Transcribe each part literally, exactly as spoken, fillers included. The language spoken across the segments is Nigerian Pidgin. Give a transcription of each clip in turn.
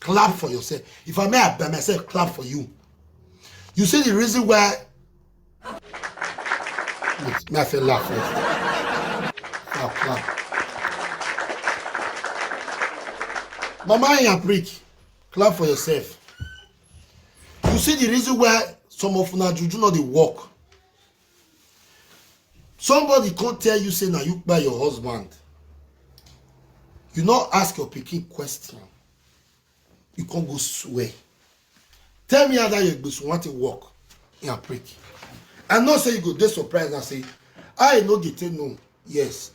Clap for yourself. If I may, I by myself clap for you. You see the reason why. Wait, me, I feel laugh first. Clap, clap. Mama in your prick, clap for yourself. You see the reason why some of una juju not dey work. Somebody can't tell you say now you buy your husband. You not ask your picking question. You can't go swear. Tell me how that your gbesu want to work in a prick. I know say you go dey surprised and say, "I no get no." Yes,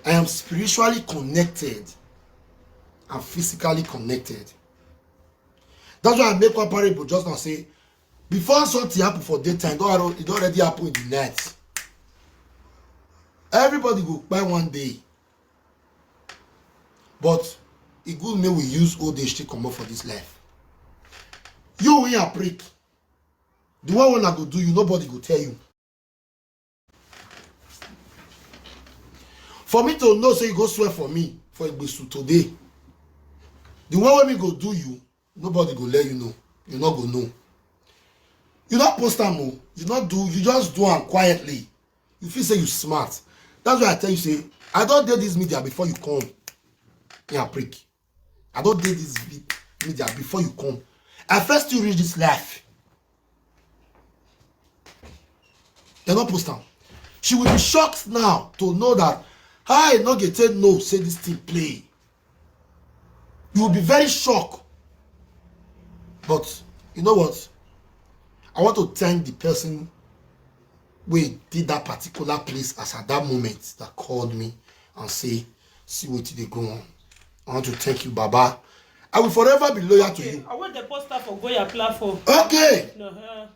I am spiritually connected and physically connected. That's why I make one parable just now say, before something happen for daytime, it don already happen in the night. Everybody go buy one day. But e good make we use old age take comot for this life. You wey a prick, the one wey una go do you, nobody go tell you. For me to know say you go swear for me for Igbesu today, the one wey me go do you, nobody go let you know. You no go know. You not post am o. You not do. You just do am quietly. You feel say you smart. That's why I tell you say I don't date this media before you come. Yeah, prick. I don't date this vi- media before you come. I first you reach this life. They not post am. She will be shocked now to know that I no get no say this thing play. You will be very shocked. But you know what? I want to thank the person wey did that particular place as at that moment that called me and say, "See what they go on." I want to thank you, Baba. I will forever be loyal to you. I want the poster for Goya platform. Okay. No, uh,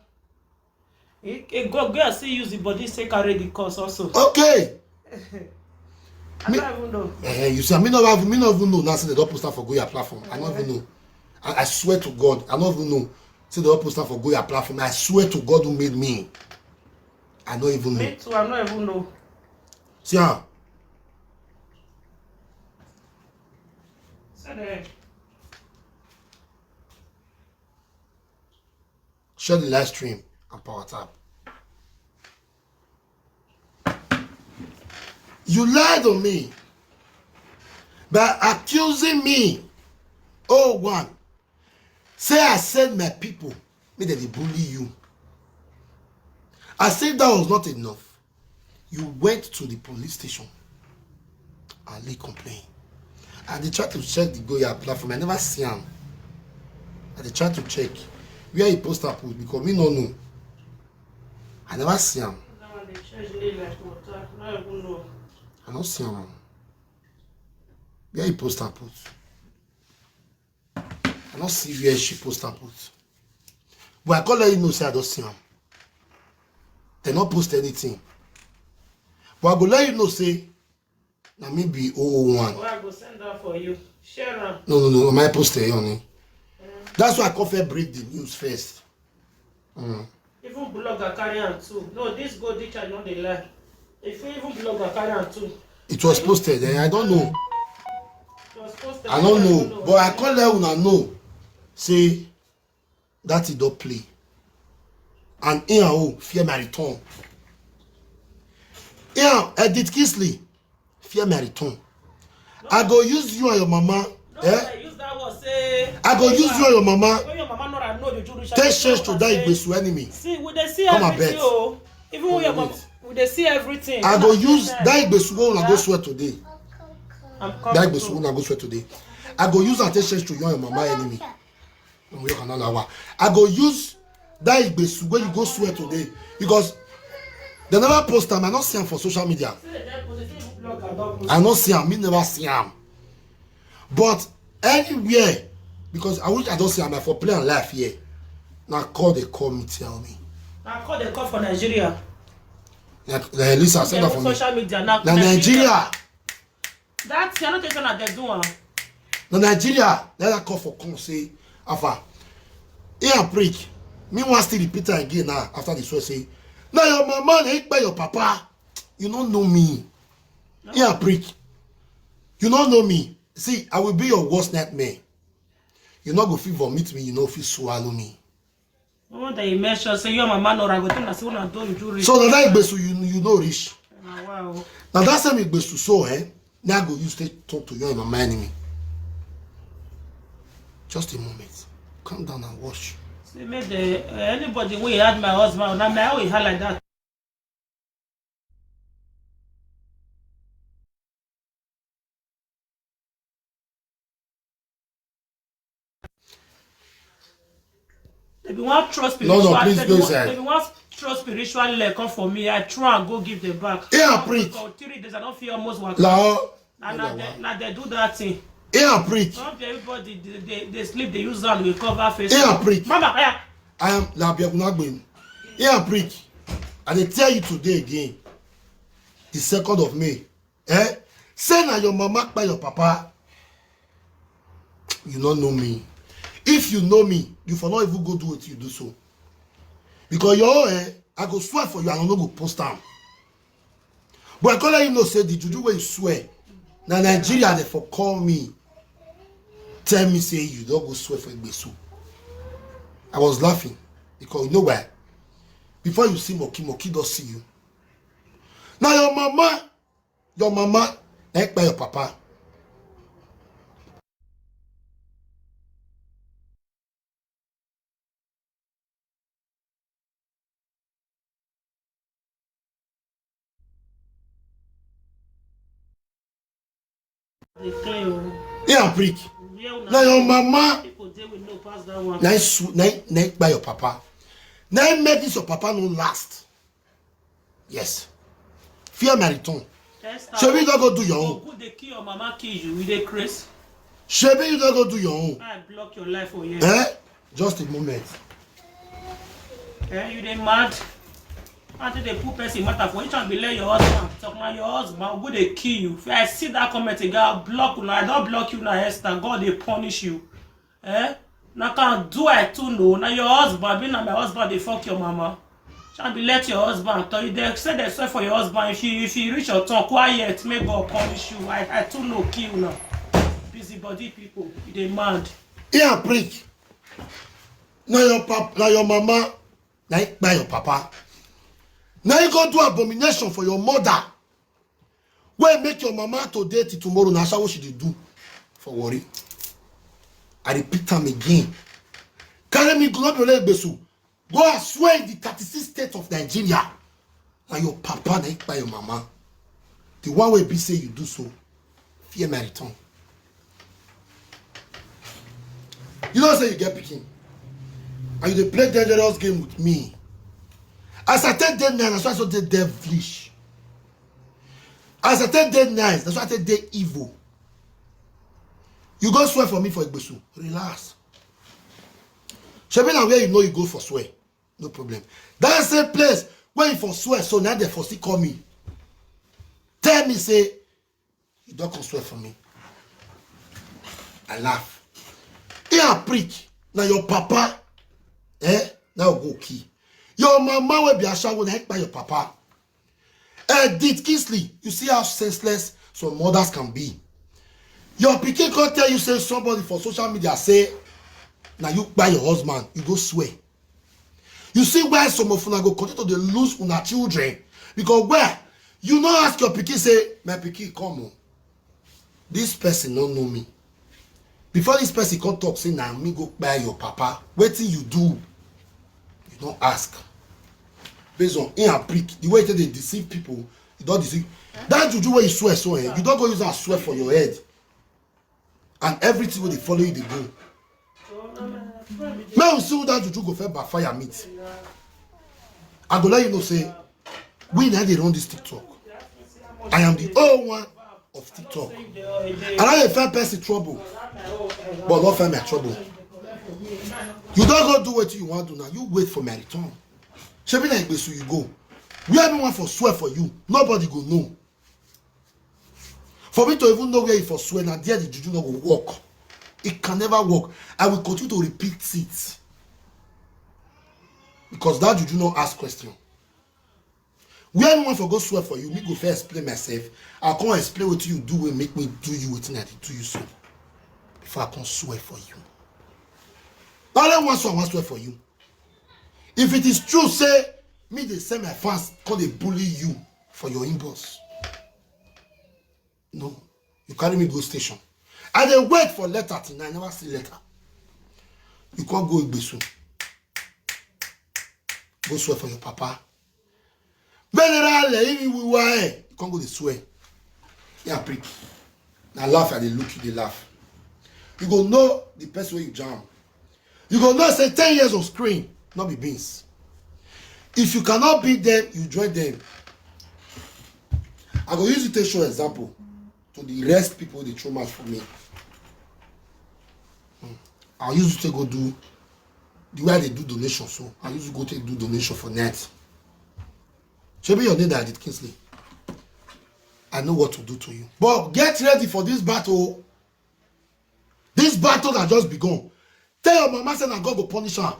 it, it go, go and see use the body say carry the cause also. Okay. I Me- don't even know. Eh, you see, I mean, no, I mean, no, even know. Now, say they don't post am for Goya platform. I don't even know. I, I swear to God, I don't even know. Say they don't post am for Goya platform. I swear to God who made me. I don't even know. Me too, I don't even know. See, ah, So the share the live stream and power tap. You lied on me by accusing me. Oh, one. Say I send my people, make dem dey bully you. I said that was not enough. You went to the police station and lay complaint. I dey try to check the Goya platform. I never see am. I dey try to check where he post am put because me no know. I never see am. That one dey change me like water. No even know. I no see am. Where he post am put? I no see where she post am put. But I come let you know say I don see am. They no post anything. But I go let you know say na me be oh oh one. Well, I go send that for you. Share am. No, no, no, my post here, honey. That's why I come first break the news first. Mm. Even blogger carry am too. No, this go this child no dey lie. If you even blogger carry am too. It was posted. Eh, I don't know. It was posted. I don't know, but I come let una know say that e don play. And Ian O fear my return. Ian, Edith Kingsley, fear my return. I go use you and your mama. No, eh? Use that word say I go use you and your mama. When your mama know that no, you do take change to that Igbesu enemy. See, we dey see everything. Oh. Even when your mama, we dey see everything. I go use that Igbesu wey una go swear today. That Igbesu wey una go swear today. I go use am take change to you and your mama enemy. I go use that Igbesu wey you go swear today because they never post am. I no see am for social media. I no see am. Me never see am. But anywhere, because I wish I don't see am for play and life here. Now call they call me, tell me. Now call they call for Nigeria. Like, like, listen, I said that for me. Social media now. Now Nigeria. That you know they do am. Now Nigeria, let that call for come say, Alpha, here I preach. Me want still repeat am again now after the swear say, now your mama na eat by your papa. You don't know me. Here I preach. You don't know me. See, I will be your worst nightmare. You no go fit vomit me, you no fit swallow me. When they mention say your mama no, I go think I say una don do reach. So na that Igbesu you, you no reach. Na wow. Now that same Igbesu so, eh? Now go use take talk to your mama enemy. Just a moment. Calm down and watch. Say make the, uh, anybody wey add my husband, na me I will hide like that. They be one trust spiritual. No, no, please go inside. They be one trust spiritual leg come for me. I try and go give them back. Yeah, preach. For three days, I don't feel almost work. Lao. And now they, now they do that thing. Yeah, preach. Not everybody they, they, they sleep. They use hand to cover face. Yeah, preach. Mama, yeah. I am Labiagunagbe. Yeah, preach. And they tell you today again, the second of May. Eh? Say na your mama kpai your papa. You no know me. If you know me, you for not even go do what you do so. Because your own, eh, I go swear for you, I no go post am. But I go let you know say the juju wey you swear, na Nigeria dey for call me, tell me say you don go swear for Igbesu. I was laughing because you know why? Before you see Moki, Moki don see you. Na your mama, your mama, na im kpai your papa. Dey clear o. Yeah, prick. Where una Na your mama. People dey with no pass that one. Na im su- na im- na im kpai your papa. Na im make this your papa no last. Yes. Fear my return. Esther, shebi you no go do your own. Good dey kill your mama, kill you. You dey craze. Shebi you no go do your own. I block your life for here. Eh? Just a moment. Eh, you dey mad? I think they put person matter for each and be let your husband talk. Now your husband go dey kill you. If I see that comment again, I'll block you. Now I don't block you now, Esther. God dey punish you. Eh? Now can do I too know. Now your husband, be now my husband, they fuck your mama. Shall be let your husband tell you. They say they swear for your husband. If you if you reach your tongue, quiet, make God punish you. I, I too know kill now. Busybody people, you dey mad. Yeah, prick. Na your pap na your mama na im kpai your papa. Na im go do abomination for your mother, wey make your mama today till tomorrow na ashawo she dey do for Warri. I repeat am again. Carry me go, no be only Igbesu. Go and swear in the thirty-six states of Nigeria. Na your papa na im kpai your mama. The one wey be say you do so, fear my return. You know say you get pikin and you dey play dangerous game with me. As I take dey nice, na so I so dey devilish. As I take dey nice, na so I take dey evil. You go swear for me for Igbesu. Relax. Shebi na where you know you go for swear. No problem. That same place where you for swear, so now they for still call me. Tell me say you don't come swear for me. I laugh. Yeah, prick. Now your papa, eh? Now go key. Your mama will be ashawo na by your papa. Edith Kingsley, you see how senseless some mothers can be. Your pikin come tell you say somebody for social media say na you kpai your husband, you go swear. You see why some of una go continue to dey lose una children? Because where you no ask your pikin say, "My pikin, come on. This person no know me." Before this person come talk say na me go kpai your papa, wetin you do? You no ask. Based on him and prick, the way they deceive people, you don't deceive. That juju where you swear so, eh, you don't go use and swear for your head. And everything wey dey follow you dey go. Make we see who that juju go first backfire meet. I go let you know say we na dey run this TikTok. I am the only one of TikTok. I no dey find person trouble, but no find my trouble. You don't go do what you want to now. You wait for my return. Shebi na Igbesu you go. Where everyone for swear for you, nobody go know. For me to even know where you for swear, na there the juju no go work. It can never work. I will continue to repeat it. Because that juju no ask question. Where anyone for go swear for you, me go first explain myself. I can't explain what you do will make me do you wetin I dey do you so. Before I can't swear for you. But I wan swear, I wan swear for you. If it is true, say me dey send my fans, come dey bully you for your inbox. No, you carry me go station. I dey wait for letter till now, I never see letter. You come go Igbesu. Go swear for your papa. General, eh, if you will, eh, you come go dey swear. Yeah, prick. Now laugh, I dey look you, dey laugh. You go know the person wey you jam. You go know say ten years of screen, not be beans. If you cannot beat them, you join them. I go use it to show example to the rest people they throw match for me. Hmm. I use it to go do the way they do donation. So I use it go to do donation for net. Shebi your name that I did Kingsley. I know what to do to you. But get ready for this battle. This battle that just begun. Tell your mama say na God go punish her.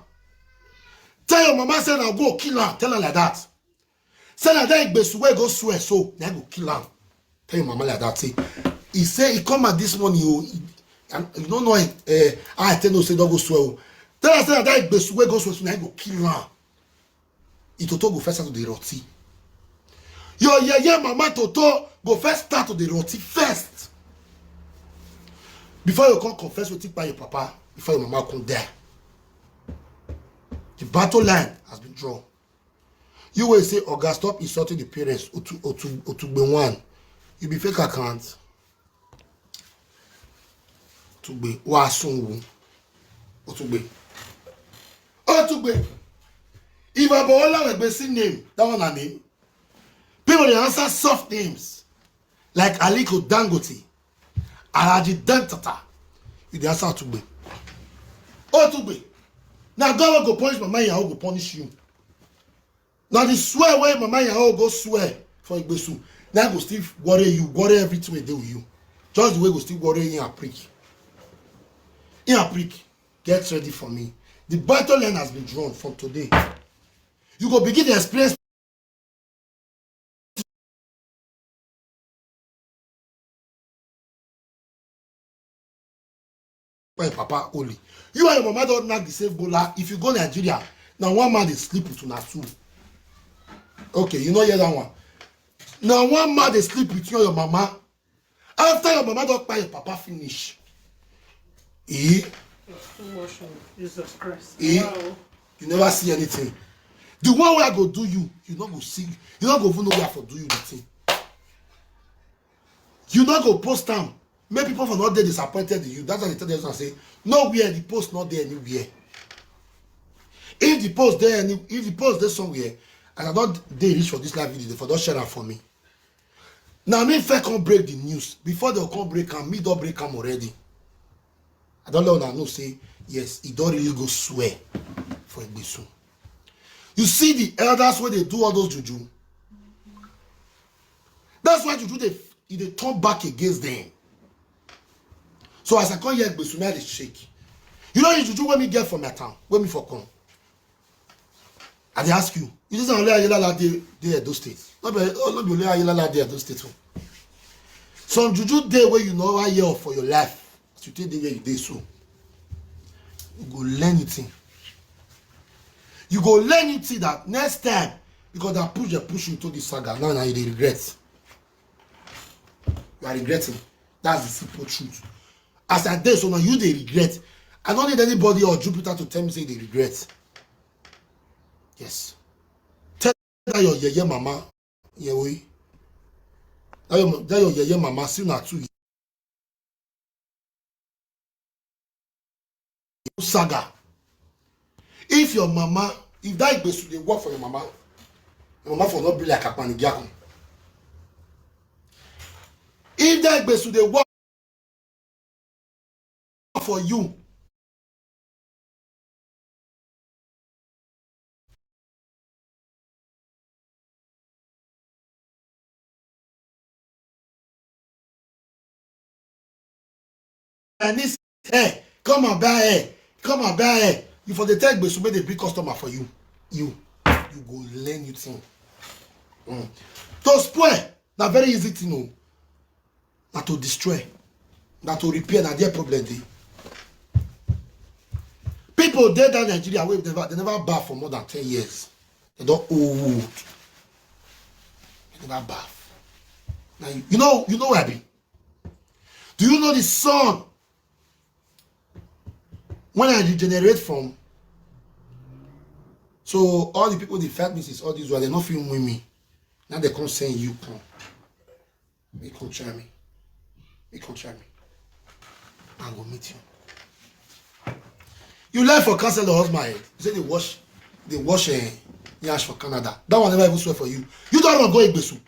Tell your mama say na go kill her. Tell her like that. Say na that Igbesu wey go swear so, na go kill her. Tell your mama like that. Say, he say he come out this morning. You, you don't know eh, I tell no say don't go swear. Oh. Tell her say na that Igbesu wey go swear so, na go kill her. Itoto go first start to dey rotty. Your yeye mama Toto go first start to dey rotty first. Before you come confess wetin kpai your papa, before your mama come die. The battle line has been drawn. You will say, Oga, stop insulting the parents. Otu, Otu, Otugbe one. You be fake account. Otugbe, Wasunwu. Otugbe. Otugbe. If Abola Egbesi name, that one a name. People they answer soft names like Aliko Dangote, Alhaji Dantata. You dey answer Otugbe. Otugbe. Now God go punish my man, I go punish you. Now the swear where my man, I go swear for Igbesu. Now go still worry you, worry everything we do with you. Just the way go still worry in a prick. In a prick. Get ready for me. The battle line has been drawn from today. You go begin to experience my papa only. You and your mama don't knock the safe gola. If you go Nigeria, now one man they sleep with una two. Okay, you know hear that one. Now one man they sleep with you and your mama. After your mama don't buy your papa finish. Eh? Too much. Oh. Jesus Christ. Eh? Wow. You never see anything. The one way I go do you, you not go see, you not go even know where for do you the thing. You not go post them. Make people for not there disappointed in you. That's why they tell them and say, nowhere the post not there anywhere. If the post there any if the post there somewhere, and I don't they reach for this live video, for don't share that for me. Now me fair come break the news. Before they come break am, me don't break am already. I don't know now no say yes, he don't really go swear for Igbesu. You see the elders where they do all those juju. That's why juju they they turn back against them. So as I come here, Igbesu me they shake. You know the juju where me get from my town, where me for come. I dey ask you, you just only Ayelala dey dey Edo State. No be oh, no be only Ayelala dey Edo State. Oh. Some juju dey where you never hear of for your life. As you take dey where you dey so, you go learn it. You go learn it that next time because that push they push you into this saga. Now now you dey regret. You are regretting. That's the simple truth. As I dey so now you dey regret. I don't need anybody or Jupiter to tell me say they regret. Yes. Tell that your yeye mama. Yeah, we. That your, that your yeye mama still not too. Saga. If your mama, if that Igbesu dey work for your mama, your mama for not be like Akpanigiakun. If that Igbesu dey work for you, Chinese hair, come and buy hair, come and buy hair. You for the tech Igbesu make they bring customer for you. You, you go learn you thing. Mm. To spoil, na very easy thing o. Na to destroy, na to repair, na their problem dey. People dey that Nigeria wey never, they never bath for more than ten years. They don old. They never bath. Now you, you know, you know where I be. Do you know the sun when I degenerate from? So all the people they fight me since all this while, they not feel with me. Now they come send you come. They come try me. They come try me. I go meet you. You left for counselor husband head. You say they wash, they wash uh, yash for Canada. That one never even swear for you. You don't want to go Igbesu.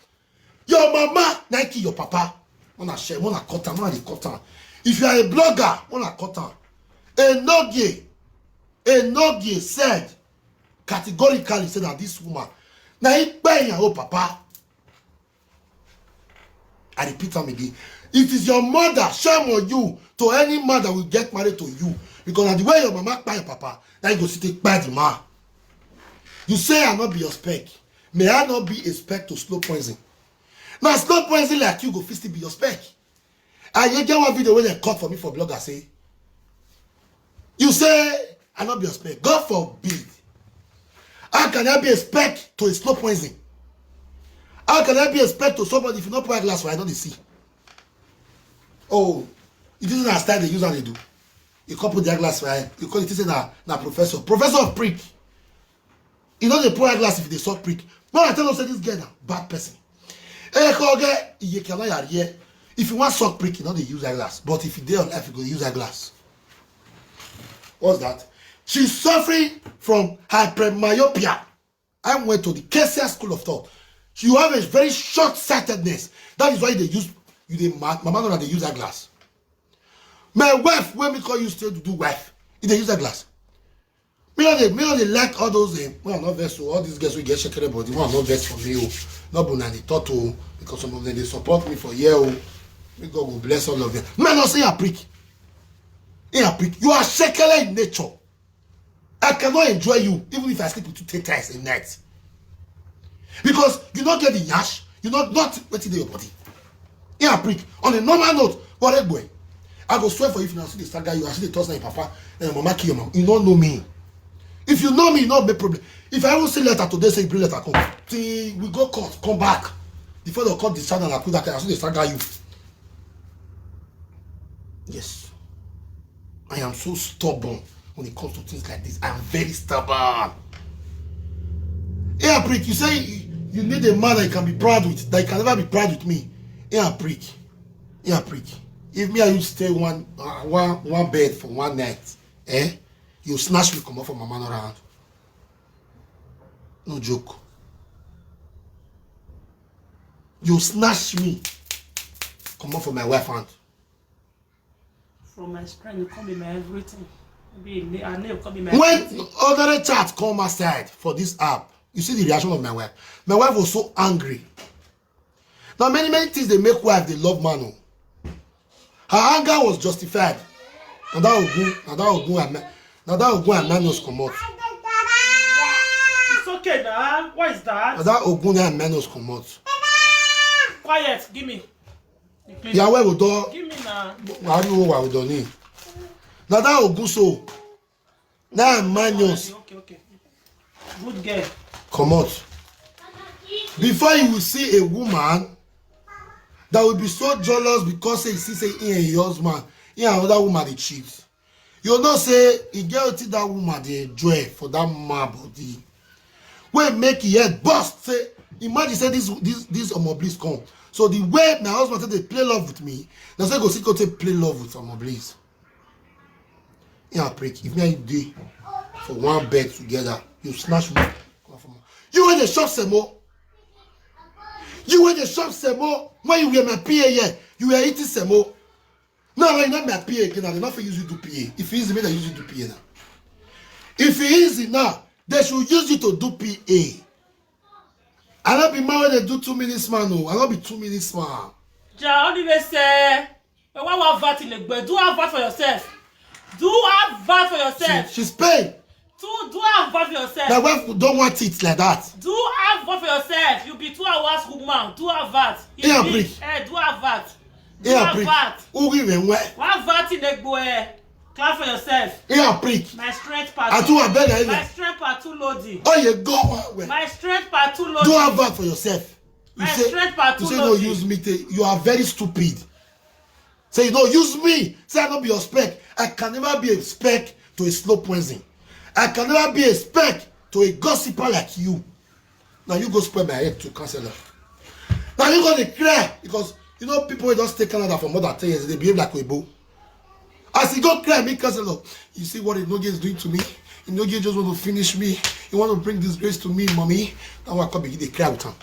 Your mama Nike, your papa. Wanna share, wanna cut am, wanna dey cut am. If you are a blogger, wanna cut am. Enogie, Enogie said categorically, said that this woman, now he pay your own papa. I repeat am again. It is your mother, shame on you, to any man that will get married to you. Because of the way your mama kpai your papa, now you go sit take kpai the man. You say I not be your spec. May I not be a spec to slow poison? Now slow poison like you go fit still be your spec. I hear get one video wey dem cut for me for blogger say, you say I not be a spec. God forbid. How can I be a spec to a slow poison? How can I be a spec to somebody if you not put glass for I don't see? Oh, it isn't a style they use and they do. You can't put their glass for eye. You call it say na na professor. Professor of prick. You know they put eyeglass if they suck prick. No, I tell you say this girl na bad person. Hey, call girl, you cannot yar here. If you want suck prick, you know they use eyeglass. But if you dey on life, you go use eyeglass. What's that? She's suffering from hypermyopia. I went to the K C S school of thought. You have a very short-sightedness. That is why they use you. They mad, mama know that they use eyeglass. My wife, when we call you still to do wife, if they use eyeglass. Me no dey, me no dey like all those. Eh, well, not vex. So all these girls we get shekere body, one not vex for me. Oh, not be na the thought. Oh, because some of them they support me for year. Oh, may God will bless all of them. Man, not say a prick. Yeah, prick. You are shekere in nature. I cannot enjoy you even if I sleep with you ten times a night. Because you not get the yash, you not not waiting your body. Yeah, prick. On a normal note, what a boy. I go swear for you if you see the stagger you, I see the toss na your papa, and your mama kill your mom. You don't know me. If you know me, you not make problem. If I will see letter today, say bring letter come. See, we go court, come back. Before they cut the channel, I could that I see the stagger you. Yes. I am so stubborn when it comes to things like this. I'm very stubborn. Yeah, prick, you say you need a man that you can be proud with, that you can never be proud with me. Yeah, prick. Yeah, prick. If me and you stay one uh, one one bed for one night, eh? You snatch me come off from my man around. No joke. You snatch me come off from my wife hand. From my strength, you come be my everything. Be ne- I know you come be my When everything. Other chat come aside for this app, you see the reaction of my wife. My wife was so angry. Now many many things they make wife they love man. Oh. Her anger was justified. And that ogun, and that ogun, and now that ogun and Manos come out. It's okay now. What is that? And that ogun and Manos come out. Quiet, give me. Please. Yeah, well, we do. Give me now. Why do you want we don't need? Now that ogun so. Now Manos. Okay, okay. Good girl. Come out. Before you will see a woman that will be so jealous because say she say he and your husband, he and another woman they cheat. You know say he get wetin that woman dey enjoy for that man body. Wey make him head burst say, imagine say this this this omo bliss come. So the way my husband take dey play love with me, na so he go still go take play love with omo bliss. Yeah, prick. If me and you dey for one bed together, you snatch me. You wey dey chop semo. You wey dey chop semo. When you were my P A here, you were eating semo. Now when you not my P A again, I will not fit use you do P A. If it's me that use you do P A now. If it easy now, they should use you to do P A. I not be man wey dey do two minutes man. No, I not be two minutes man. Ja, all the way say, but why want vat in the bed? Do have vat for yourself. Do have vat for yourself. She, she's paying. Do do have vat for yourself. My wife don't want it like that. Do have vat for yourself. You be two hours woman. Do have vat. Yeah, please. Eh, do have vat. Do have vat. Who give him where? Why vat in the boy? Clap for yourself. Iya prick. My strength part I too. too abeg I My even. Strength part too loading. Oh, you go one way. My strength part too Do loading. Advert for yourself. You My say, strength part you too say no loading. Use me. Take, you are very stupid. Say you don't use me. Say I don't be your spec. I can never be a spec to a slow poison. I can never be a spec to a gossiper like you. Now you go spoil my head to counselor. Now you go dey cry because you know people wey just stay Canada for more than ten years, they behave like Webo. As he go cry, me counselor, you see what Inogie is doing to me? Inogie just want to finish me. He want to bring disgrace to me, mommy. Now I come begin dey cry with him.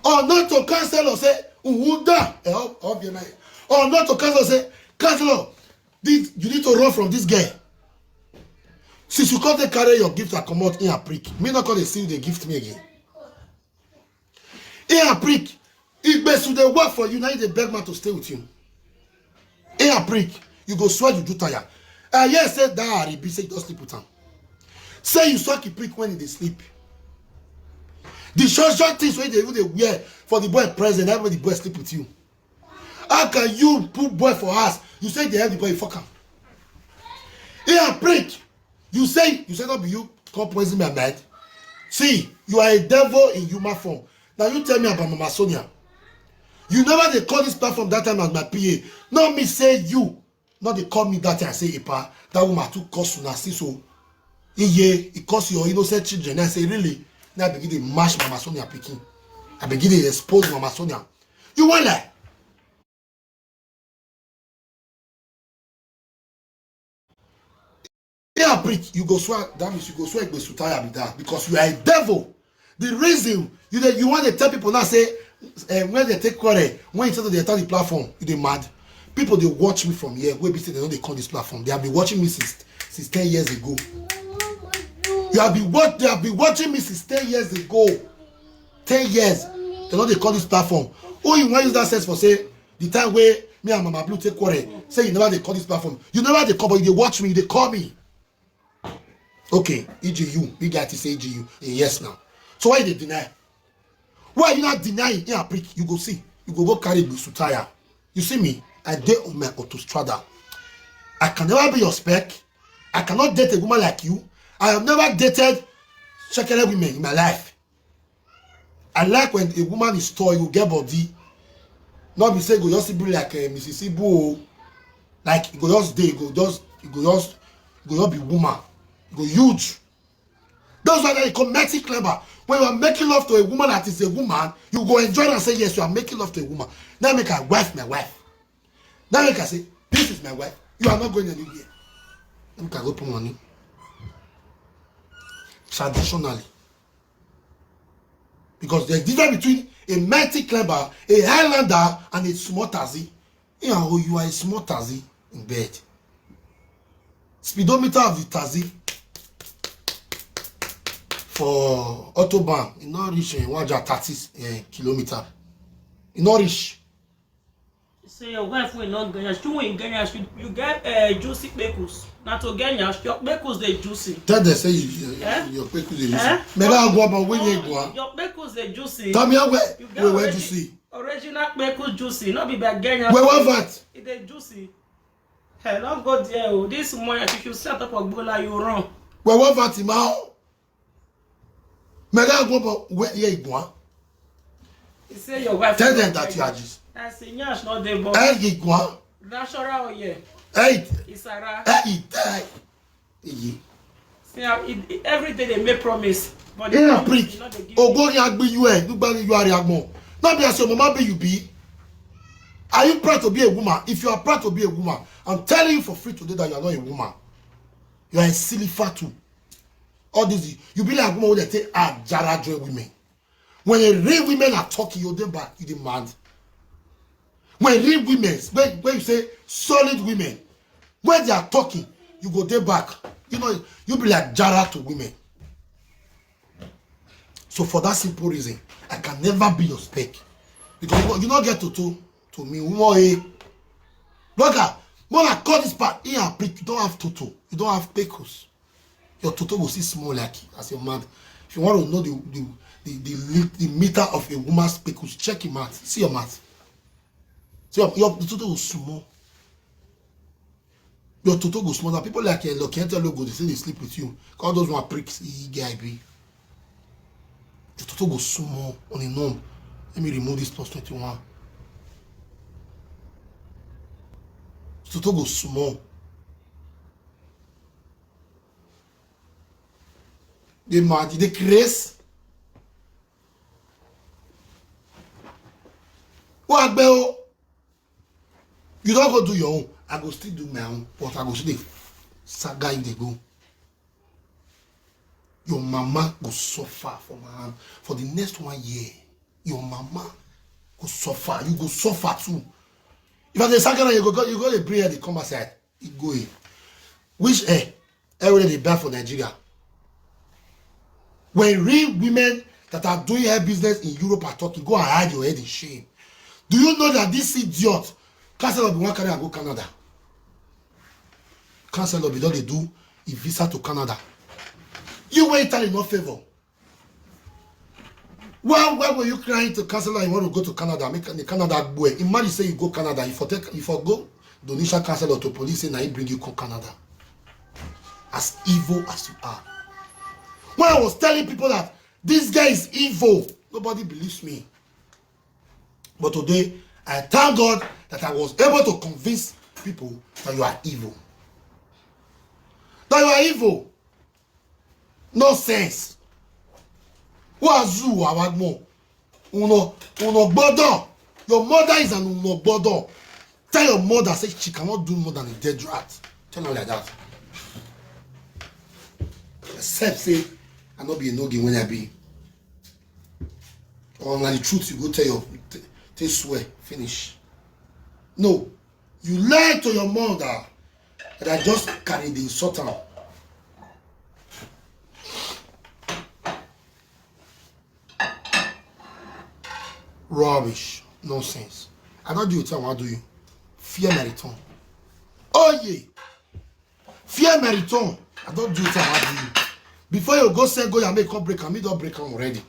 Or not to counselor say, "Uhuda." Eh, oh, oh, be my. Or not to counselor say, "Counselor, this, you need to run from this girl." Since you come dey carry your gift and comot in a prick, me not come dey see you dey gift me again. In a prick, Igbesu dey work for you, now you dey beg man to stay with you. In a prick, you go swear you do tire. I hear say that Aribi say you don sleep with am. Say you suck a prick when he dey sleep. The short short things wey dey even dey wear for the boy present, that way the boy sleep with you. How can you put boy for house? You say they help the boy, you fuck am. In a prick, you say you say not be you come poison my mind. See, you are a devil in human form. Now you tell me about Mama Sonia. You never dey call this platform that time as my P A. Not me say you. Not they call me that time say, "Epa, that woman too cost una see so." Iye, it cost your innocent children. I say, "Really?" Now I begin to mash Mama Sonia picking. I begin to expose Mama Sonia. You want lie? Yeah, prick, you go swear. That means you go swear Igbesu tire be that because you are a devil. The reason you dey, you want to tell people now say, eh, when they take quarrel, when you tell them they attack the platform, you dey mad. People they watch me from here. Wey be say they know they come this platform. They have been watching me since since ten years ago. You have been what they have been watching me since ten years ago. Ten years. They know they come this platform. Oh, you want use that sense for say the time where me and Mama Blue take quarrel, say you never they call this platform. You never they call, but you dey watch me, you dey call me. Okay, E G U, big guy to say E G U. Eh, yes now. So why you dey deny? Why you not denying? Yeah, prick, you go see. You go go carry Igbesu tire. You see me? I dey on my autostrada. I can never be your spec. I cannot date a woman like you. I have never dated shekere women in my life. I like when a woman is tall, you get body. Not be say go just be like uh, Missus Ibu. Like you go just dey, you go just, you go just, you go just be woman. You go huge. That's why they call Mercy Clever. When you are making love to a woman that is a woman, you go enjoy and say, "Yes, you are making love to a woman." Now make her wife my wife. Now make her say, "This is my wife. You are not going anywhere." Let me go put money. Traditionally. Because there's difference between a mighty climber, a highlander, and a small taxi. You know, you are a small taxi in bed. Speedometer of the taxi for autobahn, e no reach uh, one hundred thirty uh, kilometer. E no reach. Say your wife will not get you, you get you, you get uh, juicy pekus. Not to get your your pekus dey juicy. Tell them say you, you, eh? Your pekus dey juicy. Eh? Mega go about when you go. Your pekus dey juicy. Tell me where you get where where juicy. Original pekus juicy, not be by Kenya. Where what that? It dey juicy. Hey, don't go there. Oh. This morning, if you set up a bola, you run. Where what that, Imao? Mega go about where you go. You say your wife. Tell them that you are just. I say, yes, not the boss. Hey, you go. Natural, yeah. Hey, Isara. Hey, die. Hey. See, how it, it, every day they make promise. But Yeah, prick. Ogori agbe you eh, you bang you are agbo. Not be as your mama be you be. Are you proud to be a woman? If you are proud to be a woman, I'm telling you for free today that you are not a woman. You are a silly fatu. All this, you be like woman that take a jara joy women. When a real women are talking, you dey back, you dey mad. When real women, when, when you say solid women, when they are talking, you go dey back. You know, you be like jara to women. So for that simple reason, I can never be your spec. Because you, you not get toto to me. Woman, eh? Blogger, more like call this part. Here, prick, you don't have toto. You don't have pecos. Your toto will see small like as your mad. If you want to know the the the, the, li- the meter of a woman's pecos, check him out. See your mouth. See your, your the toto will small. Your toto go small. People like uh, Lucky Entelo go, they say they sleep with you. All those one pricks, e guy be. Your toto go small on a norm. Let me remove this plus twenty-one. Toto go small. They mad, they craze. What bell? You don't go do your own. I go still do my own, but I go still dey saga you dey go. Your mama go suffer for my hand for the next one year. Your mama go suffer. You go suffer too. If I dey saga you go go you go dey bring her dey come outside. E go in. Which eh every day dey buy for Nigeria. When real women that are doing her business in Europe are talking, go and hide your head in shame. Do you know that this idiot Chancellor be wan carry am go Canada? Chancellor be don dey do a visa to Canada. You wey Italy no favour. Why why were you crying to Chancellor you want to go to Canada? Make the Canada boy. Imagine say you go Canada, you for take you for go Donisha Chancellor to police say na he bring you come Canada. As evil as you are. When I was telling people that this guy is evil, nobody believes me. But today, I thank God that I was able to convince people that you are evil. That you are evil. Nonsense. Who are you, Awagmo? Uno, uno gbọ́dọ̀. Your mother is an uno gbọ́dọ̀. Tell your mother say she cannot do more than a dead rat. Tell her like that. Except say I no be a no when I be. Or na the truth you go tell your t- take swear finish. No, you lie to your mother that I just carry the insult am. Rubbish, nonsense. I don't do it, I want do you. Fear my return. Oh yeah. Fear my return. I don't do it, I want do you. Before you go send go, you make come break am. Me don't break am already.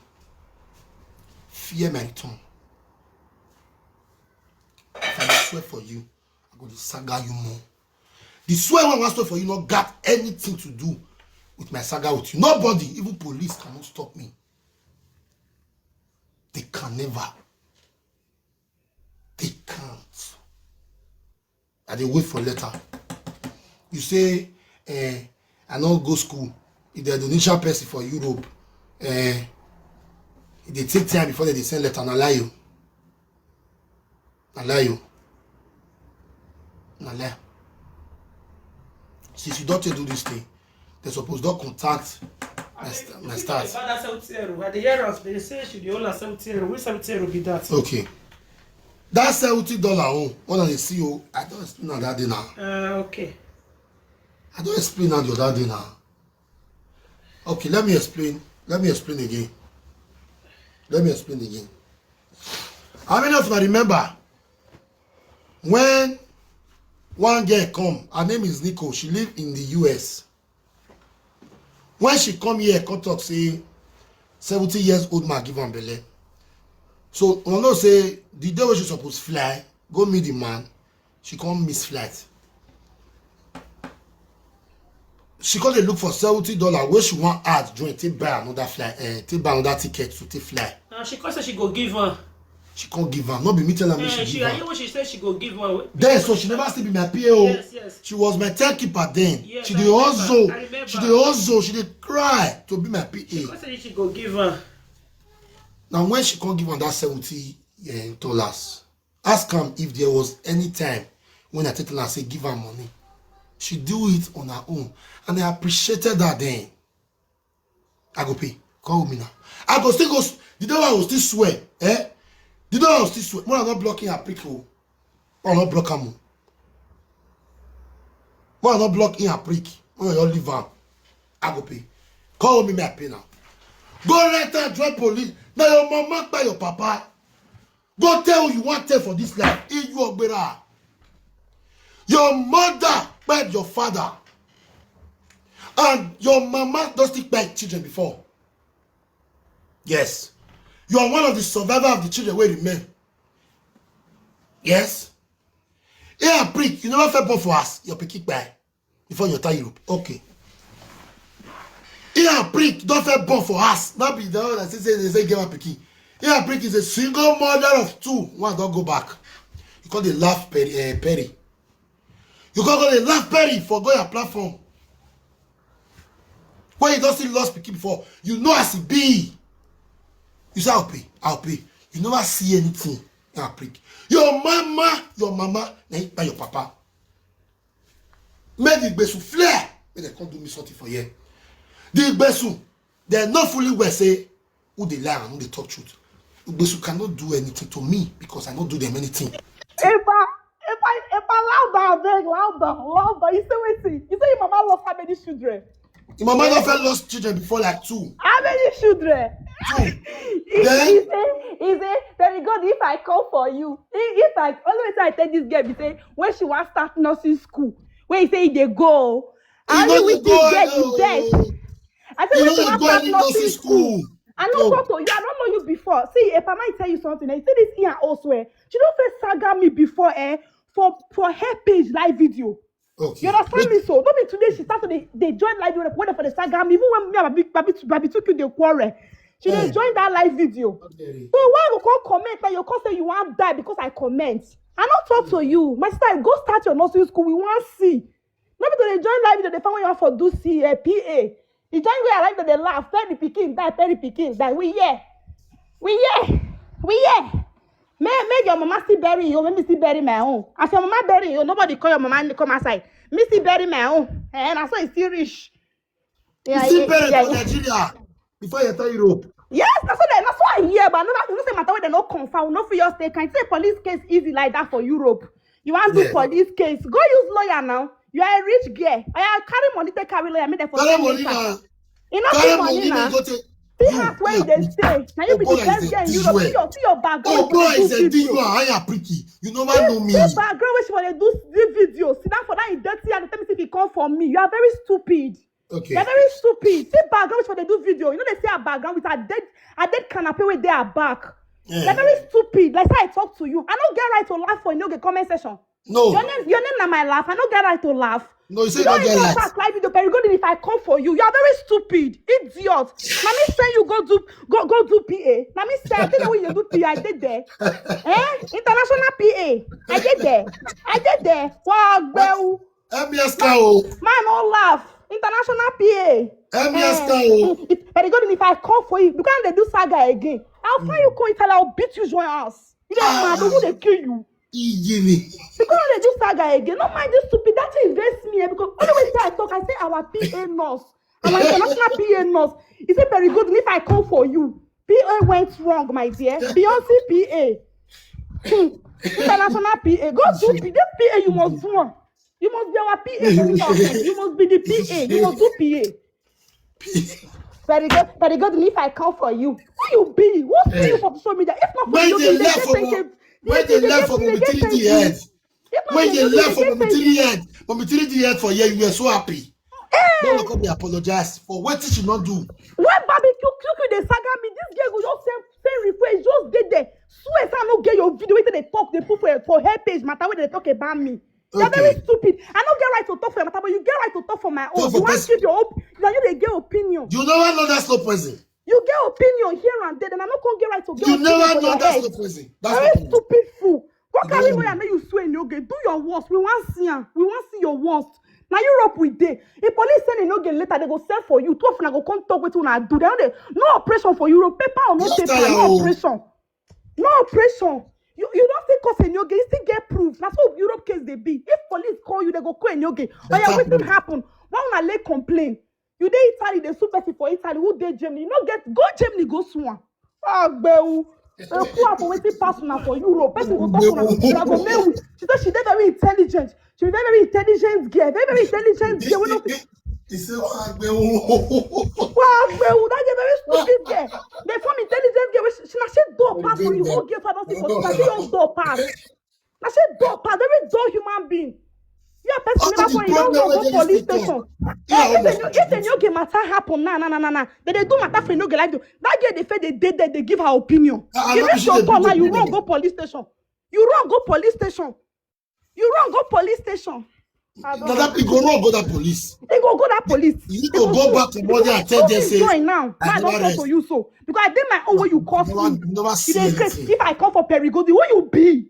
Fear my return. If I dey swear for you, I go dey saga you more. The swear wey I wan swear for you no got anything to do with my saga with you. Nobody, even police, cannot stop me. They can never. They can't. I dey wait for letter. You say, eh, I no go school. If the Indonesian person for Europe, eh, e dey take time before they dey send letter. Na lie you. Na lie you. Na lie. Since you don take do this thing, they suppose don contact my, st- my staff. About that seventy euro. I dey hear us. They say she dey owe her seventy euro. Which seventy euro be that? Okay. That seventy dollar own, when I dey see you, I don explain am that day now. Uh, okay. I don explain am the other day now. Okay, let me explain. Let me explain again. Let me explain again. How many of you remember when one girl come? Her name is Nico. She live in the U S. When she come here, come talk say seventy years old man give am belle. So una know say the day wey she suppose fly go meet the man, she come miss flight. She come dey look for seventy dollar wey she wan add join take buy another fly, eh, take buy another ticket to take fly. Now she come say she go give am. She come give am. No be me tell am make Eh, she she give am. When she say she go give am. Then so she never still be my P A o. Yes, yes. She was my timekeeper then. Yes, she I dey remember. Hustle. I remember. She dey hustle. She dey cry to be my P A. She come say she go give am. Now when she come give am that seventy eh, dollars, ask am if there was any time when I take tell am say give am money. She do it on her own, and I appreciated that then. I go pay. Call me now. I go still go. S- the day I go still swear, eh? The day I go still swear. When I not blocking her prick, oh, I not block am. Oh. When I not block in her prick, when I don't leave am, I go pay. Call me, me I pay now. Go right and join police. Now your mama by your papa. Go tell who you want tell for this life. If you are better. Your mother kpai your father, and your mama don still kpai children before. Yes, you are one of the survivor of the children wey remain. Yes, here prick, you never fell born for us, your pikin kpai. before you enter Europe. Okay. Ian Prick don first born for us. Not be the one that say, say, they say, "Give her pikin." Ian Prick is a single mother of two. One don go back. You call the laugh Perry, eh, Perry. You call, call the laugh Perry for go your platform. When you don't see lost pikin before, you know as it be. You say, "I'll pay, I'll pay." You never see anything. Ian Prick. Your mama, your mama, na him kpai your papa. Make the Igbesu flare. Make dem come do me something for here. The Igbesu, they no fully well say who dey lie and who dey talk truth. Igbesu cannot do anything to me because I no do them anything. Epa, Epa, Epa, louder, abeg, louder, louder. You say wetin? You say your mama lost how many children? Your mama don first lost children before, like, two. How many children? Two. He, Then he say, he say, "Very good, if I come for you." He, if I, only wetin I tell this girl be say, when she wan start nursing school, when he say he dey go, I only wish this girl the best. I say, "When she wan start nursing school." I no talk to you. I don't know you before. See, if I might tell you something, I see this here also. Eh? She don't first saga me before, eh? For, for her page live video. Okay. You understand me? So, don't be today she started, they, they join live video, whether for the saga me, even when me and Babi, Babi, Babi took you the quarrel. She dey join that live video. Okay. So why you come comment that you come say you want die because I comment? I not talk to you. My sister, go start your nursing school. We want see. No be to dey join live video, dey find where you want for do C, eh, P A. You join where I like that they laugh. Tell the pikin die, tell the pikin die. We here. We here. We here. Make, make your mama still bury you. Make me still bury my own. As your mama bury you, nobody call your mama and come outside. Me still bury my own. Eh, na so e still reach. You still bury for Nigeria before you enter Europe. Yes, that's what I, that's what I hear, but I never, you know, say matter where they no confirm, no for your state. Can say police case easy like that for Europe. You want to do police case? Go use lawyer now. You are a rich girl. I carry money, take carry lawyer, make them for carry money now. You know, carry money now. See house where you dey stay. Now you be the best girl in Europe. See your, see your background. Oh, boy, is a video. I am pretty. You never know me. See background where she wanna do the video. See that for that in dirty and tell me if you come for me. You are very stupid. Okay. You're very stupid. See background where she wanna do video. You know they say a background with a dead, a dead canopy with their back. You're very stupid. Like how I talk to you. I don't get right to laugh for in the comment section. No. Your name, your name na my laugh. I no get right to laugh. No, you say you no get right. Talk like video, Perry Golden, if I come for you, you are very stupid, idiot. Na me send you go do, go, go do P A. Na me send, I tell you when you do P A, I did there. Eh? International P A. I did there. I did there. Wow, well. M S K O. Man, no laugh. International P A. M S K O. Eh, it, Perry Golden, if I come for you, because they do saga again. I'll find you, come Italy, I'll beat you, join us. You don't mad, who they kill you? Iyere. Because they do saga again. No mind this stupid. That thing vex me, eh, because only way I talk, I say our P A nurse, our international P A nurse. He said, "Perry Golden, if I come for you, P A went wrong, my dear. Beyonce P A." Hmm. International P A. Go do P-, this P A you must do one. You must be our P A for this house. You must be the P A. You must do P A. Perry Golden, Perry Golden, if I come for you, who you be? Who see you for social media? If not for you, they get thank you. When they left for Mommy Three D head. When they left for Mommy Three D head. Mommy Three D head for here, you were so happy. Don't come dey apologize for what she not do. When barbecue, Q Q, they saga me, this girl go just send, send request, just get there. Swear, say I no get your video. When they talk, they put for, for her page, matter when they talk about me. You're very stupid. I no get right to talk for your matter, but you get right to talk for my own. You want to give your op-, now you dey get opinion. You never know that slow person. You get opinion here and there, and I no come get right to get opinion for your head. You never know that slow person. Very stupid fool. Go carry lawyer, make you sue Enioge. Do your worst. We want see am. We want see your worst. Now Europe we dey. If police send Enioge later, they go send for you. Two of una go come talk wetin una do. They no dey, no operation for Europe. Paper or no paper, no operation. No operation. You, you don't still cause Enioge, you still get proof. That's how Europe case they be. If police call you, they go call Enioge. But yeah, wetin happen? Why una lay complain? You dey Italy, they sue person for Italy. Who dey Germany? You no get, go Germany, go sue am. Agbewu. They sue am for wetin pass una for Europe. Person go talk una. Una go make we. She said she dey very intelligent. She be very, very intelligent girl. Very, very intelligent girl. He say, "Wah gbe o." Wah gbe o. That girl very stupid girl. They form intelligent girl. She, she na she door pass for you. Whole girl, I don't see for you. She just door pass. Na she door pass. Very dull human being. Yeah, person never go, you don't go police station. Eh, if the new, if the new game matter happen, nah, nah, nah, nah, nah. They, they do matter for you, no get like do. That girl, they feel they did that, they give her opinion. You reach your turn now, you run go police station. You run go police station. You run go police station. Now that you go run go that police. They go go that police. You need to go back to body and tell them say, join now. I I never don't talk rest. To you so because I did my own way you cost Never, me. never You see dey craze. anything. If I come for Perigodi, who you be?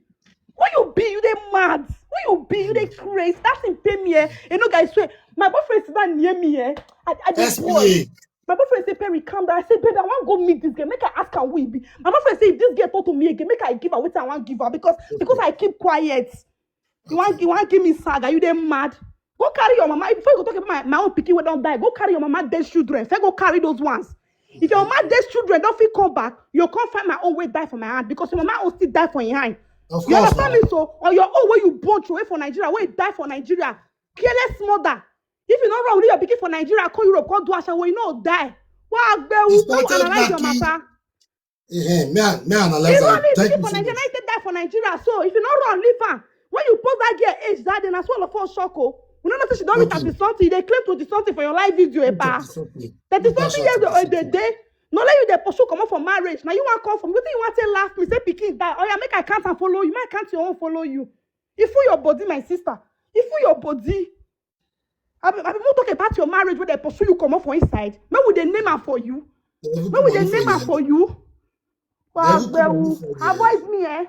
Who you be? You dey mad. Who you be? You dey craze. That thing pay me eh. You know, guys, swear. My boyfriend sit down near me eh. I, I dey bored. S P A. My boyfriend say, Perry, calm down. I say, baby, I want to go meet this girl. Make I ask her who he be. My boyfriend say, if this girl talk to me again, make I give her what I want give her because because I keep quiet. You want you want give me saga? You dey mad? Go carry your mama. Before you go talk about my, my own pikin wey don die, go carry your mama dead children. First go carry those ones. If your mama dead children don't fit come back, you can't find my own way die for my hand because your mama own still die for your hand. Of You course. understand me? So or your own way you born away for Nigeria, where you die for Nigeria, careless mother. If you no run with your pikin for Nigeria, come Europe, come do ashawo, you no die. Why It's go not analyze your lucky. matter? Eh, eh, may I, may I analyze If that? only Thank pikin you for so Nigeria, much. you die for Nigeria. So if you no run, leave am. When you post that girl age that day, na so all of us shock o. We no know say she don reach Okay. thirty something. You dey claim twenty something for your live video, epa. It's okay. Thirty That's something what years I'm old dey saying. Dey. No let you dey pursue comot for marriage. Na you wan come for me. Wetin you wan take laugh me? Say pikin die. Oya, make I count and follow you. Make I count your own, follow you. E full your body, my sister. E full your body. I be, I be more talk about your marriage wey dey pursue you comot for inside. Make we dey name am for you. Make we dey name am for you. Wagbewu. Avoid me eh.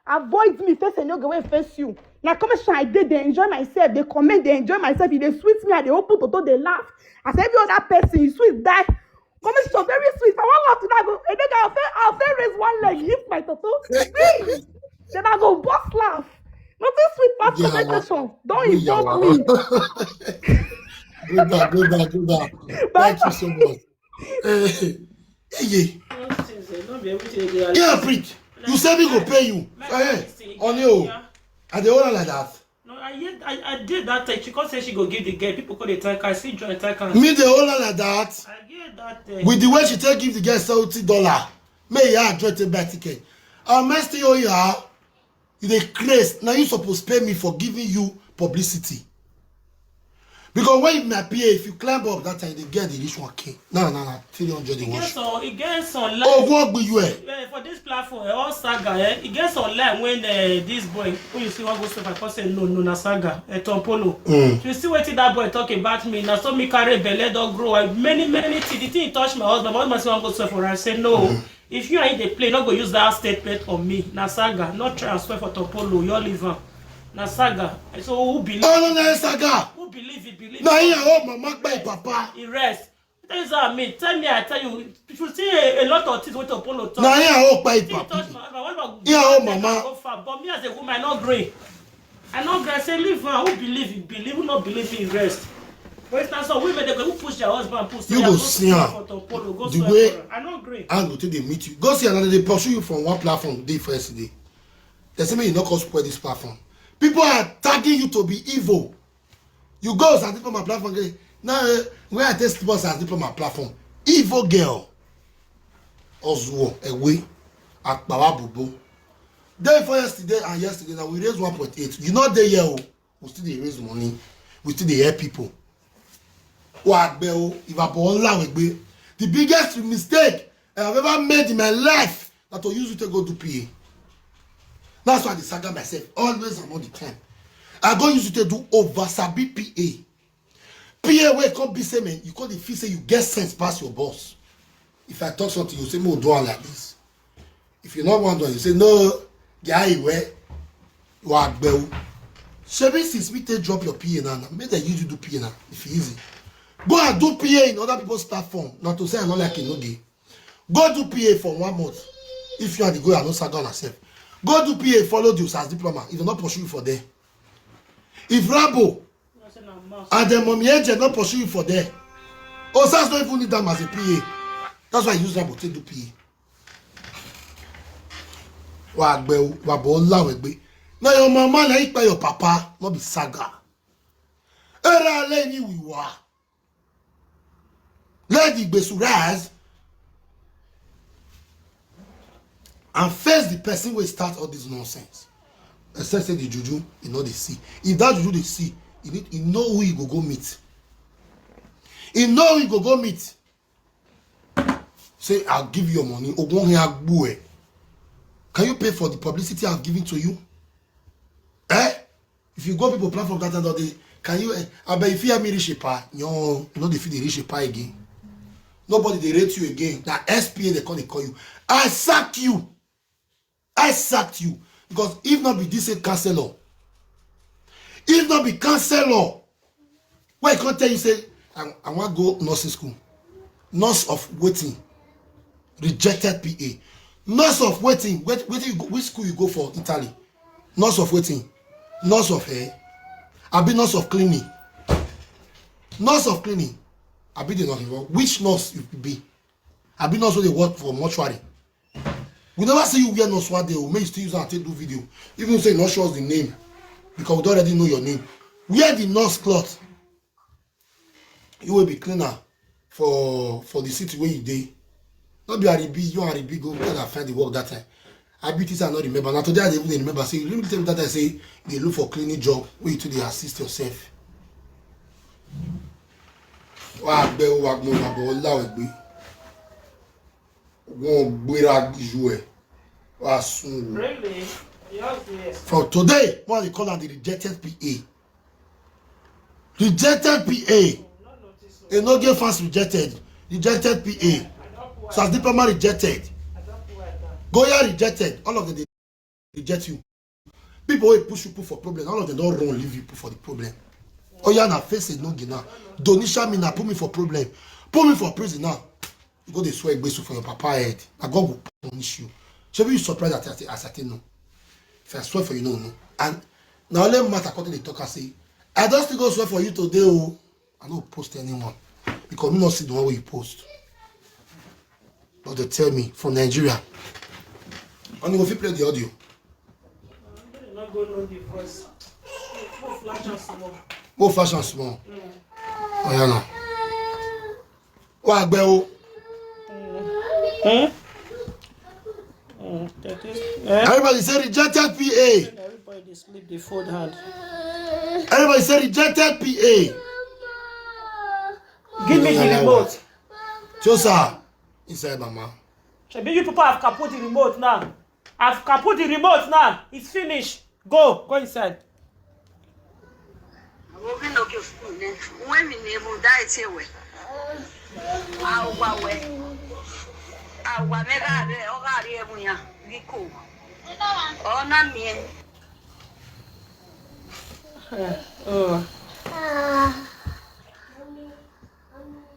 Avoid me. Face no go wey face you. Na comment section I dey dey enjoy myself, dey comment, dey enjoy myself. E dey sweet me, I dey open toto, dey laugh. As every other person, e sweet die. Comment section very sweet. I wan laugh tonight. Go, I think I'll fail, I'll fail raise one leg, hit my toto. Then I go burst laugh. Nothing sweet pass comment section. Don't insult me. Go back, go back, go back. Thank you so much. Eh, eh, yeah. Yeah, preach. You say me go pay you. Eh, on you. I dey hold on like that. No, I hear, I, I did that thing. She come say she go give the girl. People call the tanker. I see join tanker. Me dey hold on like that. I get that thing. With the way she take give the girl seventy dollar, may ya address a buy ticket. I'll mess to you, yeah. You dey craze. Now you supposed pay me for giving you publicity. Because when you my P A, if you climb up that time, the girl dey reach one K. No, no, no, three hundred. E get some, e get some live. Oh, what be you eh? Eh, for this platform, eh, all saga, eh, e get some live when eh, this boy, when you see one go stop, I come say no, no, na saga, eh, Tom Polo. Mm. You see wetin that boy talk about me. Na so me carry belle don grow. I, many, many things. The thing touch my husband. My husband say one go stop for her. I say no. If you and he dey play, no go use that statement on me. Na saga, no try and swear for Tom Polo. You leave am. Na saga. So who believe? Oh no, na saga. Who believe? He believe. Na him and old mama kpai papa. He rest. Tell you what I mean. Tell me, I tell you. If you see a, a lot of things wey Tom Polo talk. Na him and old kpai Thing touch papa. my husband. What about Yeah, oh, mama. Go far. But me as a woman, I no gree. I no gree. I say leave am. Who believe? He believe. Who no believe? He rest. For instance, some women they go who push their husband, push. You go see am. For Tom Polo, go The swear way for her. I no gree. I go take dey meet you. Go see another. They pursue you from one platform day first day. They say me you no come spoil this platform. People are tagging you to be evil. You go as people my platform. Now eh, where I take spoil as people my platform. Evil girl. Ozuo ewe akpawa bubu. Day for yesterday and yesterday now we raise one point eight. You not there here. Oh. We still dey raise money. We still dey help people. Wagbewu, if I born Lawegbe, the biggest mistake I have ever made in my life na to use you to go do P A. That's why I dey saga myself always and all the time. I go use you to do over sabi P A. P A wey come be say man, you come dey feel say you get sense pass your boss. If I talk something, you say me do am like this. If you no wan do am, you say no, guy where you are gbeu. Shebi since we take drop your P A now, now make dem use you do P A now. If e easy, go and do P A in other people's platform. Not to say I no like it, no dey. Go do P A for one month. If you are the go, I no saga on yourself. Go do P A, follow the Osas diploma. If you not pursue you for there. If Rambo and the mommy agent not pursue you for there, Osas don't even need them as a P A. That's why I use Rambo to do P A. Wa gbe o, wa bo la we gbe. Now your mama na ipa your papa, not be saga. Era le ni wiwa. Let the Igbesu rise and face the person wey start all this nonsense. Except say the juju, you know they see. If that juju they see, you need you know who you go go meet. You know who you go go meet. Say, I'll give you your money. Ogun he agbu e. Can you pay for the publicity I've given to you? Eh? If you go people platform that time, they Can you, eh, I bet if you hear me reach a pa, no, you know they feel they reach a pa again. Nobody they rate you again. That S P A they call, they call you. I sack you. I sacked you. Because if not be this a counselor, if not be counselor, why I can't tell you say, I, I want go nursing school. Nurse of waiting. Rejected P A. Nurse of waiting. Wait, waiting you go, which school you go for Italy? Nurse of waiting. Nurse of hair. I be nurse of cleaning. Nurse of cleaning. I be the nurse. Which nurse you be? I be nurse wey dey work for mortuary. We never see you wear nurse one day o. Make you still use am take do video. Even say you no show us the name, because we don already know your name. Wear the nurse cloth. You will be cleaner for for the city where you dey. No be Aribi, you and Aribi go together find the work that time. Abi this I no remember. Na today I dey even dey remember say, you really tell me that time say you dey look for cleaning job wey you too dey assist yourself. Wàá gbẹ́, wàá gbọ́n, wàá bọ̀ ọ́ láwẹ̀ gbé. Wọ́n gbéra ju ẹ̀. Wàá sùn o. Really? Yours, yes. From today, wọ́n dey call am the rejected P A. Rejected P A. E no get fans rejected. Rejected P A. Sas Diploma rejected. Goya rejected. All of them dey reject you. People wey push you put for problem, all of them don run leave you put for the problem. Oya na face e no get now. Donisha me na put me for problem. Put me for prison now. You go dey swear gbesu for your papa head. Na God go punish you. Shebi you surprise that as I, as I take no. If I swear for you, no, no. And na only matter come dey talk and say, I don still go swear for you today o. I no post anyone because me no see the one wey you post. But they tell me from Nigeria. And you go fit play the audio. No go know the voice. Go flash am small. Go flash am small. Oya now. Wàá gbẹ́ o. Hmm? Hmm, that is, eh? Everybody say rejected P A. Everybody dey sleep, dey fold hand. Everybody say rejected P A. Give me the remote. Chosa inside mama. Shebi you people have kaput the remote now. I've kaput the remote now. It's finished. Go, go inside. Obi no ke fun ne. Uwe mi ne mu dai ti ewe. Awa we. Awa me ga re, o ga re mu ya. Riko. Ona mi. Oh.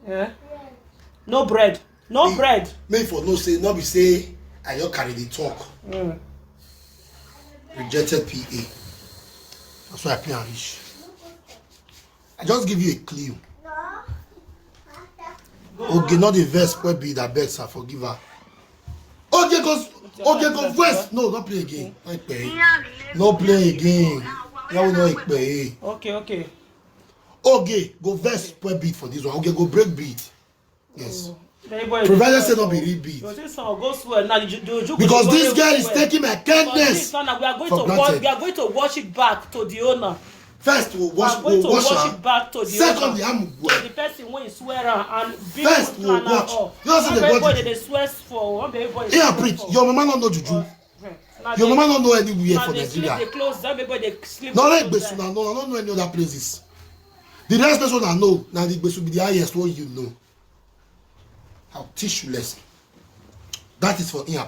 Yeah. No bread. No bread. Make for no say, no be say I just carry the talk. Mm. Rejected P A. That's why I pay and reach. I just give you a clue. Okay, not the verse where be that beg, sir, forgive her. Okay, cause okay, go verse. No, not play again. Not play. Not play again. That will not play. Okay, okay. Okay, go verse point beat for this one. Okay, go break beat. Yes. Provided say not be real beat. Because this girl is taking my kindness for granted. We are going to wash, we are going to wash it back to the owner. First, we'll wash, we'll wash it back to the owner. Secondly, I'm the person wey swear am and build. First, we'll wash. You know say the body dey swear for. Yeah, preach. Your mama no know juju. Your mama no know anywhere for Nigeria. No, like Gbesu, na no, I don't know any other places. The next person I know, na the Gbesu be the highest one you know. I'll teach you lesson. That is for him.